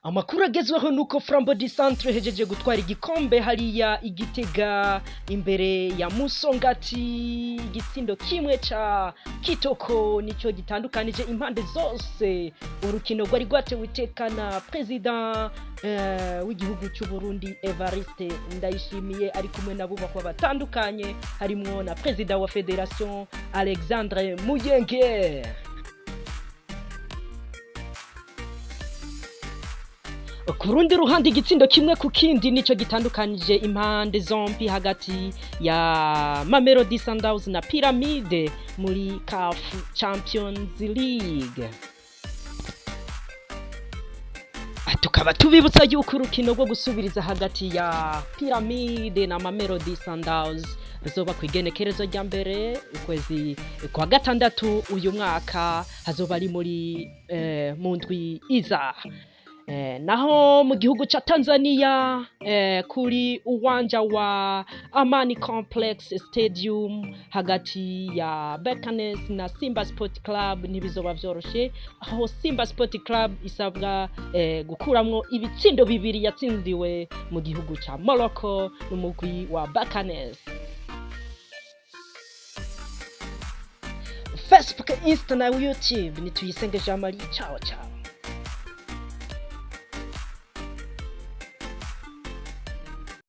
Amakuru agezweho nuko Flambeau du Centre ihejeje gutwara igikombe hariya Igitega imbere ya Musongati. Igitsindo kimwe ca Kitoko nico gitandukanije impande zose. Urukino rwari rwatewe iteka na President w'igihugu cy'u Burundi Evariste Ndayishimiye, ari kumwe n'abubakwa batandukanye, harimwo na President wa Federation Alexandre Muyenge. Ku rundi ruhande, igitsindo kimwe ku kindi nico gitandukanije impande zombi hagati ya Mamelodi Sundowns na Pyramide muri CAF Champions League. Tukaba tubibutsa yuko urukino rwo gusubiriza hagati ya Pyramide na Mamelodi Sundowns ruzoba ku igenekerezo rya 1 ukwezi kwa gatandatu uyu mwaka, hazoba ari muri mu ndwi iza. Naho mu gihugu ca Tanzania, kuri uwanja wa Amani Complex Stadium, hagati ya Berkane na Simba Sport Club ntibizoba vyoroshe, aho Simba Sport Club isabwa gukuramwo ibitsindo bibiri yatsindiwe mu gihugu ca Morocco n'umugwi wa Berkane. Facebook, Insta na YouTube ni Tuyisenge Jean Marie. Ciao ciao.